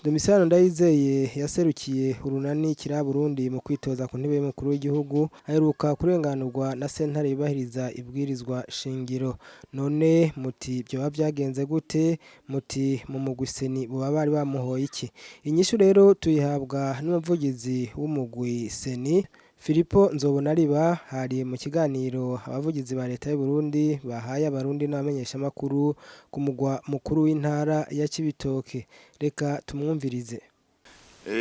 Domitien Ndayizeye yaserukiye urunani Kira Burundi mu kwitoza ku ntebe y'umukuru w'igihugu, aheruka kurenganurwa na sentare yubahiriza ibwirizwa shingiro. None muti vyoba vyagenze gute? Muti mu mugwi CENI boba bari bamuhoye iki? Inyishu rero tuyihabwa n'umuvugizi w'umugwi CENI, Filipo Nzobonariba. Hari mu kiganiro abavugizi ba leta y'u Burundi bahaye abarundi n'abamenyeshamakuru ku mugwa mukuru w'intara ya Cibitoke. Reka tumwumvirize.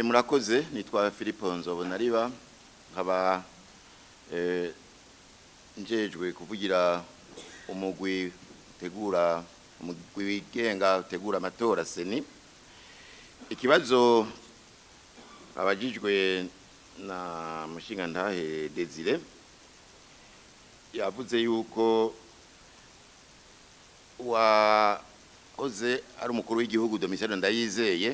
Murakoze, nitwa Filipo Nzobonariba, nkaba njejwe kuvugira umugwi utegura, umugwi wigenga utegura amatora, CENI. Ikibazo abajijwe na mushingantahe Desire, yavuze yuko wahoze ari umukuru w'igihugu Domitien Ndayizeye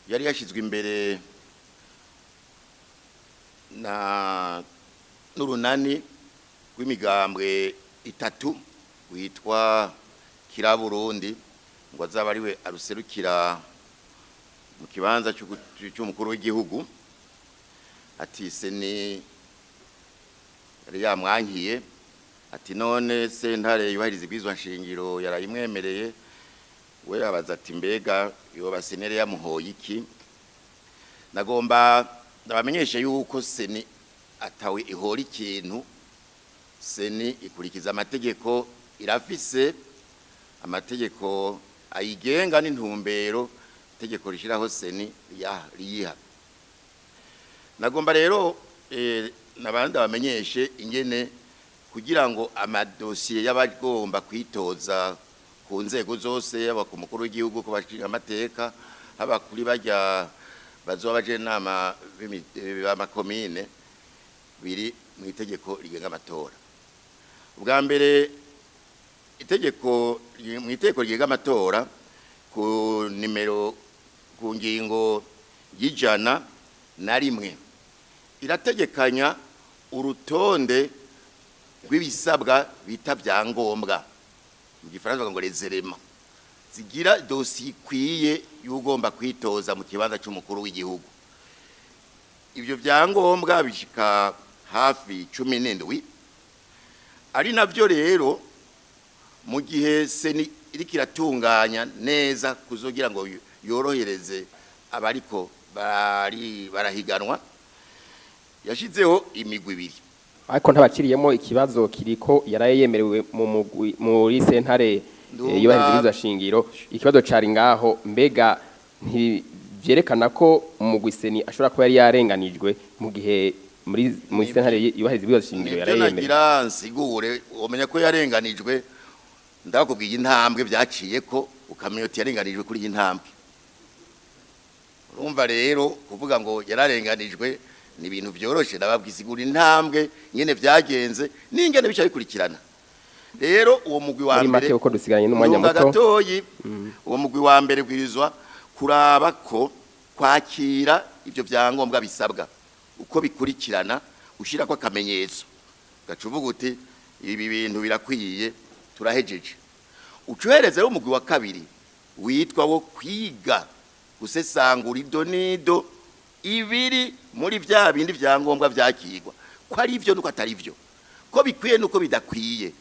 yari yashyizwe imbere na n'urunani rw'imigambwe itatu witwa Kira Burundi, ngo azaba ariwe aruserukira mu kibanza cy'umukuru w'igihugu. Ati CENI yari yamwankiye. Ati none sentare yubahiriza ibwirizwa nshingiro yarayimwemereye. We yabaza ati mbega yoba CENI yamuhoye iki? Nagomba ndabamenyeshe yuko CENI atawe ihora ikintu. CENI ikurikiza amategeko, irafise amategeko ayigenga n'intumbero itegeko rishiraho CENI riyiha. Nagomba rero nabandi bamenyeshe ingene kugira ngo amadosiye y'abagomba kwitoza ku nzego zose, yaba ku mukuru w'igihugu, ku bashinga amateka, haba kuri barya bazoba abajenama b'amakomine, biri mu itegeko rigenga amatora. Ubwa mbere, itegeko, mu itegeko rigenga amatora, ku nimero, ku ngingo y'101, irategekanya urutonde rw'ibisabwa bita byangombwa, mu gifaransa bavuga ngo les éléments zigira dosiye ikwiye y'ugomba kwitoza mu kibanza cy'umukuru w'igihugu. Ibyo byangombwa bishika hafi 17, ari navyo rero mu gihe CENI iriko iratunganya neza kuzogira ngo yorohereze abariko bari barahiganwa, yashizeho imigwi ibiri. Ariko ntabaciriyemo, ikibazo kiriko yaraye yemerewe mu mugwi muri sentare yubahiriza ibwirizwa shingiro. Ikibazo cari ngaho: mbega ntivyerekana ko umugwi CENI ashobora kuba yari yarenganijwe mu gihe muri sentare yubahiriza ibwirizwa shingiro Nibyo. yaraye yemerewe? Nagira nsigure, umenya ko yarenganijwe, ndakubwiye intambwe byaciye ko ukamenya uti yarenganijwe kuri iyi ntambwe. Urumva rero, kuvuga ngo yararenganijwe ni ibintu byoroshe. Nababwisigura intambwe nyene vyagenze n'ingene bica bikurikirana. Rero uwo mugwi wa Muri mbere make, uko dusigaranye n'umwanya Ndumva muto. gatoyi. Uwo mugwi wa mbere bwirizwa kuraba ko kwakira ivyo vyangombwa bisabwa uko bikurikirana, ushirako akamenyetso, gaca uvuga uti ibi bintu birakwiye, turahejeje. Ucuhereza rero umugwi wa kabiri witwa wo kwiga gusesangura ido nido ibiri muri vya bindi vyangombwa vyakirwa, ko ari ivyo nuko atari vyo, ko bikwiye nuko bidakwiye.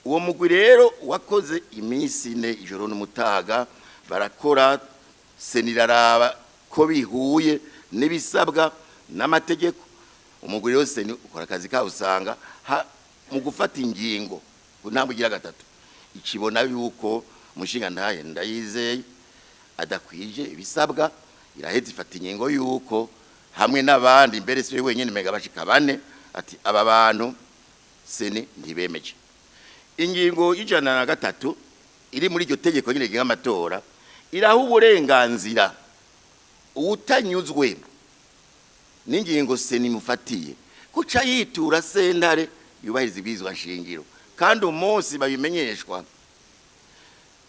Uwo mugwi rero wakoze iminsi 4, ijoro n'umutaga barakora. CENI iraraba ko bihuye n'ibisabwa n'amategeko. Umugwi rero CENI ukora akazi kawo, usanga mu gufata ingingo ku ntambwe igira gatatu ikibona yuko umushinga ntahe Ndayizeye adakwije ibisabwa, iraheza ifata ingingo yuko hamwe n'abandi, mbere si we wenyine, mega bashika bane, ati aba bantu CENI ntibemeje. Ingingo y'103 iri muri iryo tegeko nyine rigenga amatora iraha uburenganzira uwutanyuzwe n'ingingo CENI imufatiye kuca yitura sentare yubahiriza ibwirizwa nshingiro. Kandi umunsi babimenyeshwa,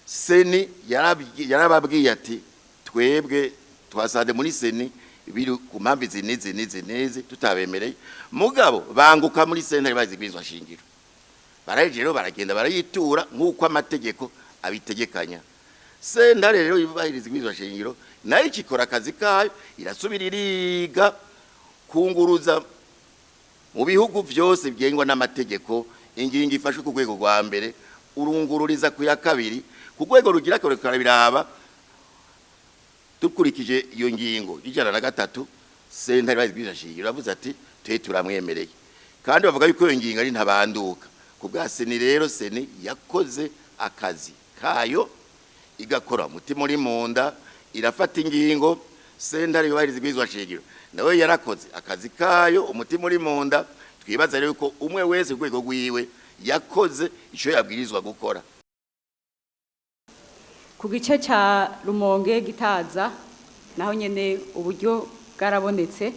CENI yarababwiye ati twebwe twasanze muri CENI biri ku mpamvu izi n'izi n'izi n'izi, tutabemereye, mugabo banguka muri sentare yubahiriza ibwirizwa nshingiro. Barahejeje rero, baragenda barayitura nk'uko amategeko abitegekanya. Sentare rero yubahiriza ibwirizwa shingiro nayo ikikora akazi kayo, irasubira iriga kunguruza mu bihugu byose bigengwa n'amategeko. Ingingo ifashwe ku rwego rwa mbere urungururiza ku ya kabiri, ku rwego rugira kabiri biraba. Dukurikije iyo ngingo 103, sentare yubahiriza ibwirizwa shingiro iravuze ati: "Twe turamwemereye." Kandi bavuga yuko iyo ngingo ari ntabanduka ku bwa CENI. Rero CENI yakoze akazi kayo, igakora umutima uri mu nda, irafata ingingo. Sentare yubahiriza ibwirizwa shingiro nawe yarakoze akazi kayo umutima uri mu nda. Twibaza rero ko umwe wese ku rwego rwiwe yakoze icyo yabwirizwa gukora. Ku gice ca Rumonge Gitaza naho nyene uburyo bwarabonetse,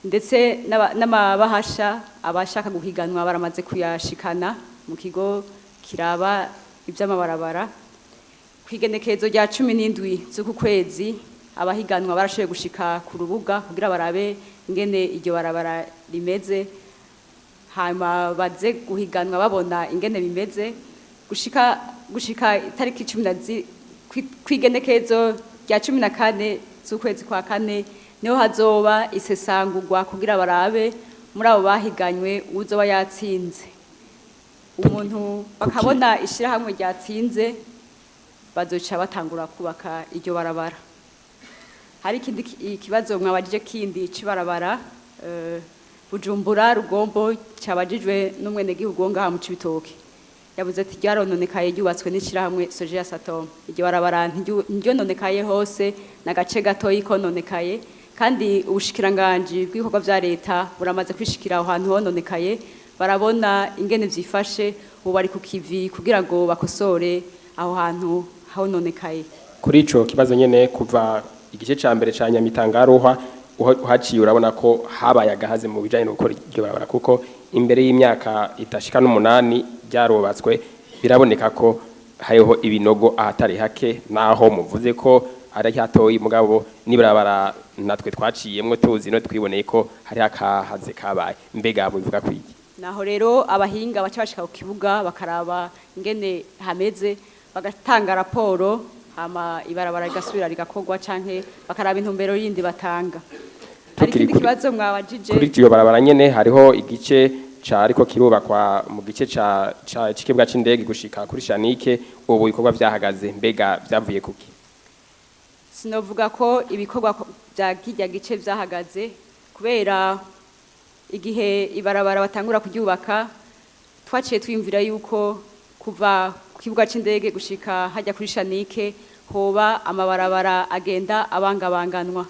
ndetse n'amabahasha abashaka guhiganwa baramaze kuyashikana mu kigo kiraba iby'amabarabara. Ku igenekerezo rya 17 z'uku kwezi, abahiganwa barashoboye gushika ku rubuga kugira barabe ingene iryo barabara rimeze, hanyuma baze guhiganwa babona ingene bimeze. Gushika itariki cumi na kw'igenekerezo rya 14 z'ukwezi kwa kane niho hazoba isesangurwa kugira barabe muri abo bahiganywe uzoba yatsinze. Umuntu bakabona ishirahamwe ryatsinze, bazoca batangura kubaka iryo barabara. Hari ikindi ikibazo mwabajije kindi c'ibarabara Bujumbura Rugombo, cabajijwe n'umwenegihugu wo ngaha mu Cibitoke. Yavuze ati ryarononekaye, ryubatswe n'ishirahamwe Sogea Satom. Iryo barabara ntiryononekaye hose, n'agace gatoyi kononekaye, kandi ubushikiranganji bw'ibikorwa vya leta buramaze kwishikira aho hantu hononekaye, barabona ingene vyifashe. Ubu bari ku kivi kugira ngo bakosore aho hantu hononekaye. Kuri ico kibazo nyene, kuva igice ca mbere ca Nyamitanga Ruhwa uhaciye, urabona ko habaye agahaze mu bijanye no gukora iryo barabara, kuko imbere y'imyaka itashika n'umunani ryarubatswe, biraboneka ko hariho ibinogo ahatari hake. Naho muvuze ko ari hatoyi, mugabo n'ibarabara natwe twaciyemwo tuzi no twiboneye ko hari akahaze kabaye. Mbega mubivuga kwiki? Naho rero abahinga baca bashika ku kibuga, bakaraba ingene hameze, bagatanga raporo, hama ibarabara rigasubira rigakorwa canke bakaraba intumbero yindi batanga. Hari Tukiri ikindi kibazo mwabajije. Kuri iryo barabara nyene, hariho igice cariko kirubakwa mu gice ca c'ikibuga c'indege gushika kuri Shanike, ubu ibikorwa vyahagaze. Mbega vyavuye kuki? Sinovuga ko ibikorwa bya kirya gice vyahagaze, kubera igihe ibarabara batangura kuryubaka twaciye twiyumvira yuko kuva ku kibuga c'indege gushika hajya kuri Shanike hoba amabarabara agenda abangabanganwa.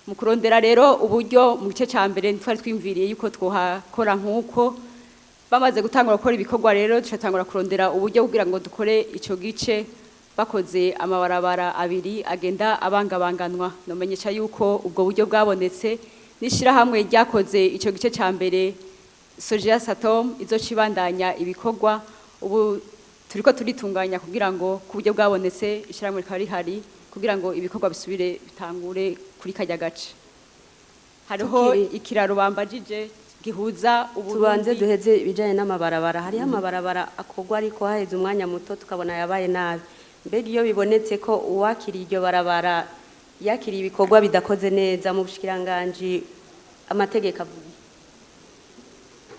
Mu kurondera rero uburyo, mu gice ca mbere twari twiyumviriye yuko twohakora nk'uko. Bamaze gutangura gukora ibikorwa rero, ducatangura kurondera uburyo kugira ngo dukore ico gice, bakoze amabarabara abiri agenda abangabanganwa. Nomenyesha yuko ubwo buryo bwabonetse, n'ishirahamwe ryakoze ico gice ca mbere, Sogea Satom, izoca ibandanya ibikorwa. Ubu turiko turitunganya kugira ngo ku buryo bwabonetse, ishirahamwe rikaba rihari kugira ngo ibikorwa bisubire bitangure kuri karya gace. Hariho ikiraro bambajije gihuza Tubanze Uburundi. duheze ibijyanye n'amabarabara. Hariho amabarabara akorwa ariko haheze umwanya muto tukabona yabaye nabi. Mbega iyo bibonetse ko uwakiriye iryo barabara yakiriye ibikorwa bidakoze neza, mu bushikiranganji amategeko avuga iki?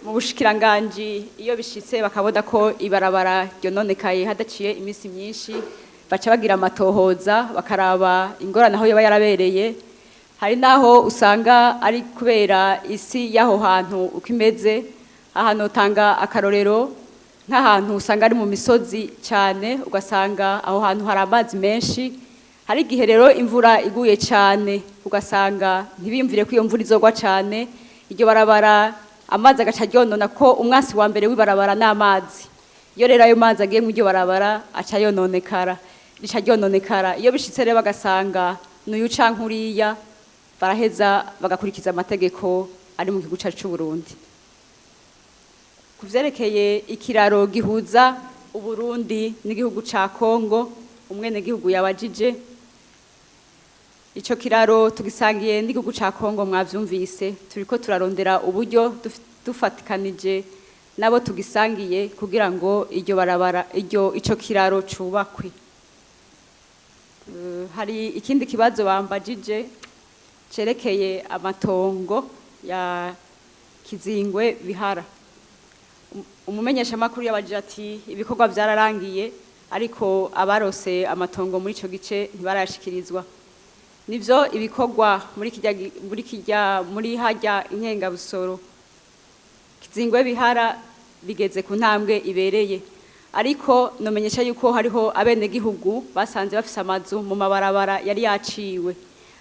Mu bushikiranganji, iyo bishitse bakabona ko ibarabara ryononekaye hadaciye iminsi myinshi, baca bagira amatohoza, bakaraba ingorane aho yoba yarabereye. Hari naho usanga ari kubera isi y'aho hantu uko imeze. Ahantu utanga akarorero, nk'ahantu usanga ari mu misozi cyane, ugasanga aho hantu hari amazi menshi. Hari igihe rero imvura iguye cyane, ugasanga ntibiyumvire ko iyo mvura izogwa cyane, iryo barabara amazi agaca aryonona, ko umwasi wa mbere w'ibarabara ni amazi. Iyo rero ayo mazi agiye mu iryo barabara, aca yononekara, rica ryononekara. Iyo bishitse rero bagasanga n'uyu canke uriya, baraheza bagakurikiza amategeko ari mu gihugu cyacu c'u Burundi. Ku vyerekeye ikiraro gihuza Uburundi n'igihugu ca Kongo, umwenegihugu yabajije, ico kiraro tugisangiye n'igihugu ca Kongo, mwavyumvise. Turiko turarondera uburyo dufatikanije nabo tugisangiye kugira ngo iryo barabara, iryo ico kiraro cubakwe. Hari ikindi kibazo bambajije cerekeye amatongo ya Kizingwe Bihara. Umumenyeshamakuru yabajije ati ibikorwa vyararangiye, ariko abarose amatongo muri ico gice ntibarayashikirizwa. Nivyo, ibikorwa muri kirya muri harya Inkengabusoro, Kizingwe Bihara bigeze ku ntambwe ibereye, ariko nomenyesha yuko hariho abenegihugu basanze bafise amazu mu mabarabara yari yaciwe.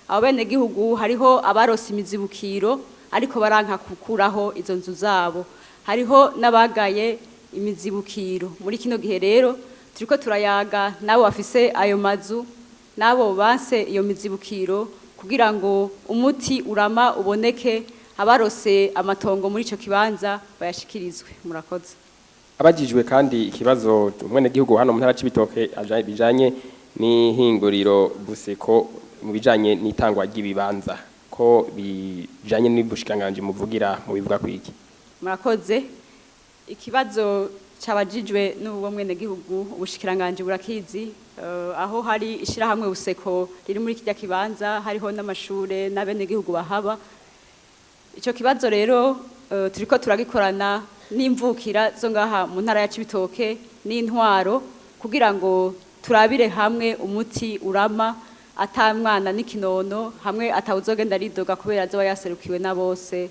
Abo benegihugu hariho abarose imizibukiro, ariko baranka gukuraho izo nzu zabo. Hariho n'abagaye imizibukiro. Muri kino gihe rero turiko turayaga n'abo bafise ayo mazu n'abo banse iyo mizibukiro kugira ngo umuti urama uboneke, abarose amatongo muri ico kibanza bayashikirizwe. Murakoze. Abajijwe kandi ikibazo umwenegihugu hano mu ntara Cibitoke bijanye n'ihinguriro Buseko mu bijanye n'itangwa ry'ibibanza, ko bijanye n'ubushikiranganji muvugira, mu bivuga kwiki? Murakoze. Ikibazo cabajijwe n'uwo mwenegihugu, ubushikiranganji burakizi. Aho hari ishirahamwe Buseko riri muri kirya kibanza, hariho n'amashure n'abenegihugu bahaba. Ico kibazo rero turiko turagikorana n'imvukira zo ngaha mu ntara ya Cibitoke n'intwaro kugira ngo turabire hamwe umuti urama, ata mwana n'ikinono, hamwe atawuzogenda aridoga kubera azoba yaserukiwe na bose.